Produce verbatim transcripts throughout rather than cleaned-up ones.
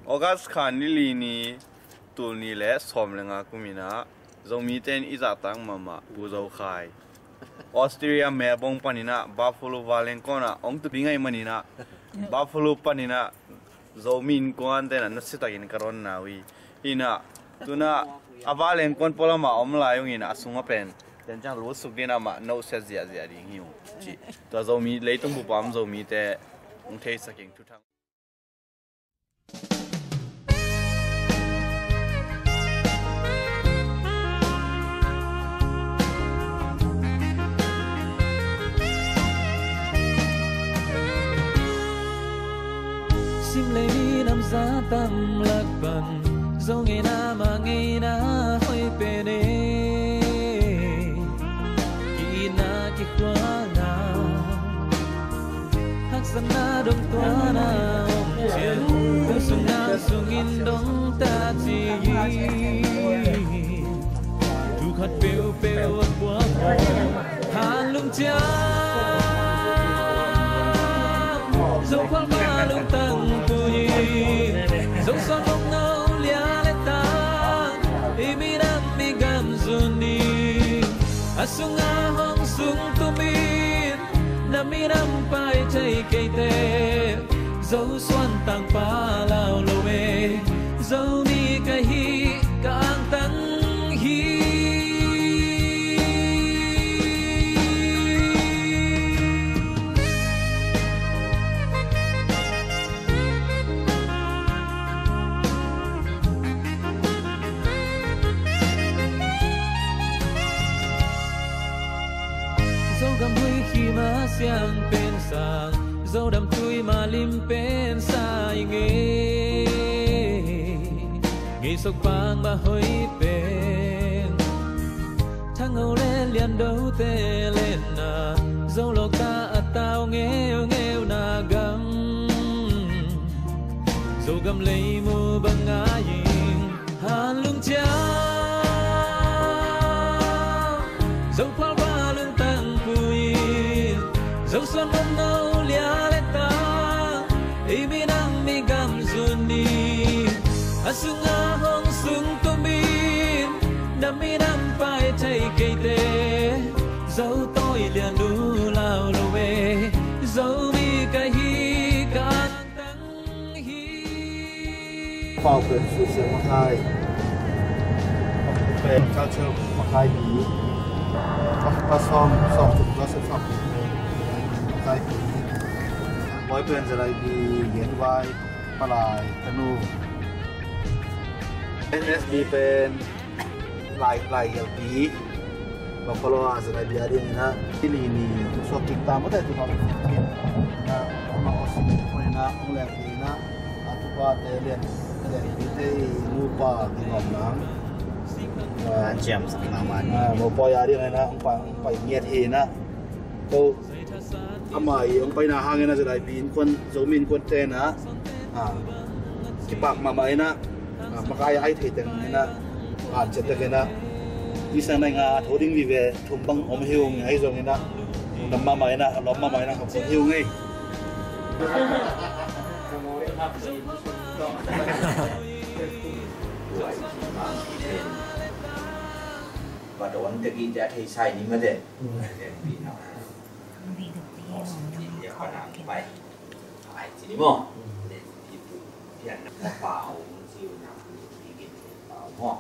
August kha ni li ni, tul nih le sawm le nga kum in ah, Zomite in i zahtak mahmah Pu Zo Khai, Australia Melbourne panin ah Buffalo vanlengkuan ah hong tupi ngei manin ah, Buffalo panin ah Zomi Innkuante in ah nasiatakin ka dawnna uh hi. In ah, tu-in ah a vanlengkuan pualam ah om lai ung in ah, a sungah pen tua ciang lutsuk ding in ah amah nusia ziahziah ding hi ung, ci. Tua Zomi, leitung bup a om Zomite hong theisak ing. Thuthang. Sim lei nam za tam lak pan, Zo ngeina mah ngeina hoih pen e. Ki-itna kikhualna, haksatna dong tuana om ciang, tu sung nam sungin dong ta ci. Thu khat peuhpeuh a puak, hanlum ciang Zo khualpa lungtang pui, Zo suan mawk no lia le tang, i minam i gam zun ni. A sungah hong sung tumin, na minam pai thei keite, Zo suan tangpa lau lo e. Zomi ka hi, ka angtang hi. Zogam huih khim a siang pen sang, Zodam tui ma lim pen sa i ngei. Ngei sok pang ma hoih pen, thangho le liandote lenna, Zolawkta a tau ngeungeuna gam, Zogam lei mu bang ngai ing. Hanlum ciang Zo khualpa lungtang pui, Zo suan mawk no lia le tang, i minam i gam zun ni. A sungah hong sung tumin, na minam pai thei keite, Zo tawi lian uh lau lo e. Zomi ka hi, ka angtang hi. Pau pen Susia Makai. Pen Culture Makai Pi. Pa, Pa Sawm, Sawm Tum Joseph Sawm Tum Makai Pi. Boy pen Zalai Pi, Gen Vai, Palai, Tanu. N S B pen Lai, Lai Gelpi. Buffalo a Zalai Pi a ding in ah, ni li ni suak kik ta mawk e, tu bang. Na, ma os ni ko na, ong lek ni na, a tu pa te lian, lian ni te nupa ding om nang. An ciam sak na man. Ah, mo pa ya ding na, ong pa, ong pa ngiat hi na. Ko Amah i hong paina hangin a Zalai Pi innkuan, Zomi innkuante in ah, ah, kipak mahmah in ah, ah, makai a ai thei teng in ah, ah, ciat tek in ah, i sang nai nga a tho ding vive thum bang om hi ung, ahi zongin ah, lungdam mahmah in ah, lawm mahmah in ah, khawm hi ung ei. Ba dawn tek in te a thei sai ni mah te. Pai. Pai ci ni maw. Pau ci na. Pau maw.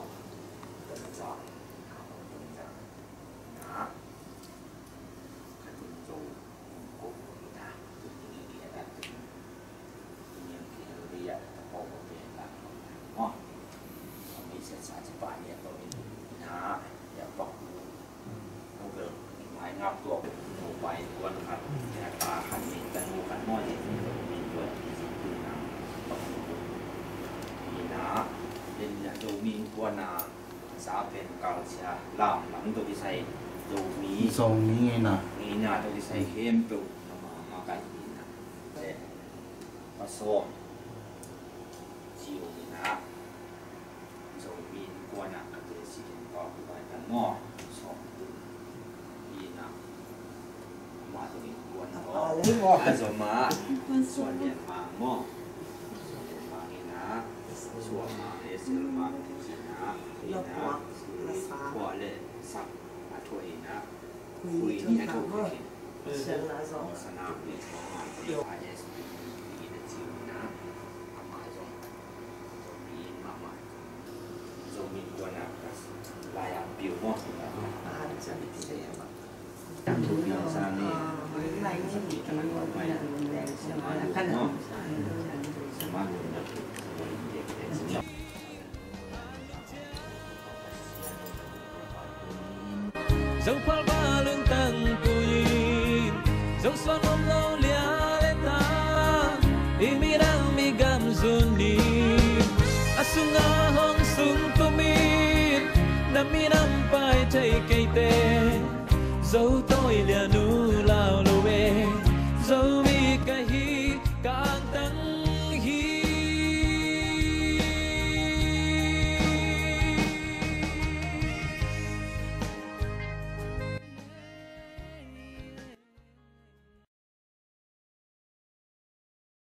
Zomi innkuan a za pen kalsia lam lam tawh kisai Zomi, Zomi ngeina, ngeina tawh kisai khempeuh na mahmah ka hi na. Te Pa Sawm Zio ngeina Zomi innkuan a ka president pa hu bai tan maw. Sawm Tum ngeina ama tawh innkuan a maw. A zom a Suan Lian Mang maw. Suan Lian Mang ngeina Tua ma e silma kina, ina, puak le sak a thuah ina, khui ni a thuah khin. Sial na zong. Sana ni, I S P ina ci ina, ama zong. Zomi in mama. Zomi in kuana kas. Laya piu mo. Ahan chan ti se ama. Zo phalba lungtang puin, zo suan om lo lia le ta, i minam i gam zun ni, a sunga hong sung tumin, na minam pai thei keite. Zo tawi lian uh lau lo e, Zomi ka hi ka